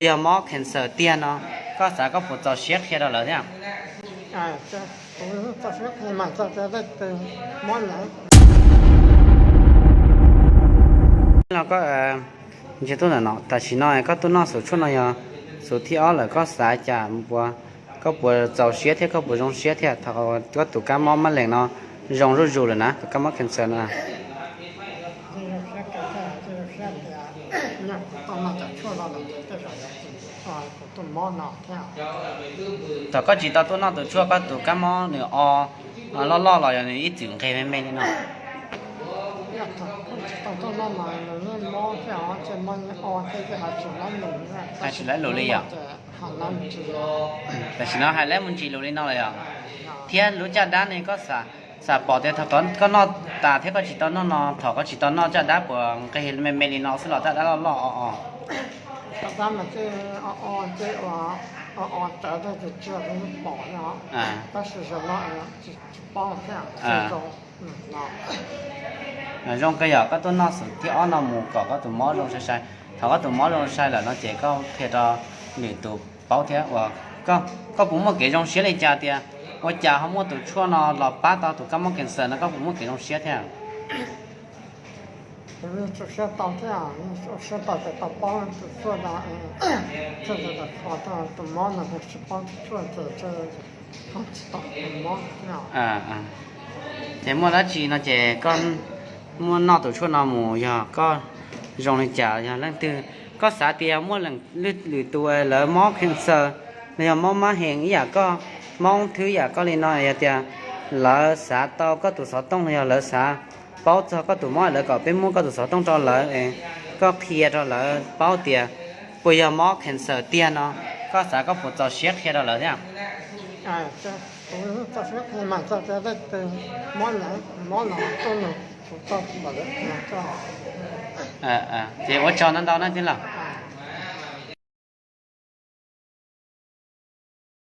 Yog mob cancer tiag no, koj xav koj puas txaus siab qhia rau lawv thiab? Los koj, tam sim no koj tuaj noj xum tshuaj no yog xum thib ob lawm, koj xav cas, koj puas txaus siab thiab koj puas zoo siab thiab thaum koj tus kab mob mab lees no zoo zuj zus lawm na, tus kab mob cancer no? Thaum koj tsis tau tuaj noj tus tshuaj koj tus kab mob nws o loj loj los yog nws ib txwm nqes me me li no? Tsis tau tuaj noj mas nws yeej mob thiab, o, tsis lab lus li yog? Tam sim no hais lab mus ntsis lus li no los yog? Thiab lub caj dab ne, koj xam pom tias thaum koj noj tas thiab koj tsis tau noj no, thaum koj tsis tau noj caj dab puas nqes me me li no xwb los caj dab loj loj o o? Zoo kawg, yog koj tuaj noj xum thib ob no mus kom koj tus mob zoo sai sai. Thaum koj tus mob zoo sai lawm no ces koj qhia rau lwm tus paub thiab uas koj puas muaj kev zoo siab li cas tias ua cas ho muaj tus tshuaj no los pab tau tus kab mob cancer no, koj puas muaj kev zoo siab thiab? Kuv yeej txaus siab tau thiab, yeej txaus siab tau tias tau paub tus tshuaj no, tshuaj ntawd tau kho tau tus mob no, tsis paub tus tshuaj ces tsis tau tus mob. Ces muaj dab tsi no ces koj muab noj tus tshuaj no mus yog koj zoo li cas, yog leej twg koj xav tias muaj lwm tus lawv mob cancer los yog mob mab hees ib yam koj, mob thwb yam koj li no, yog tias lawv xav tau koj tus xov tooj los yog lawv xav paub txog koj tus mob lawv kom peb muab koj tus xov tooj rau lawv, koj qhia rau lawv paub tias puas yog mob cancer tiag no, koj xav koj puas txaus siab qhia rau lawv thiab? Ces ua tsaug ntau ntau na tij laug.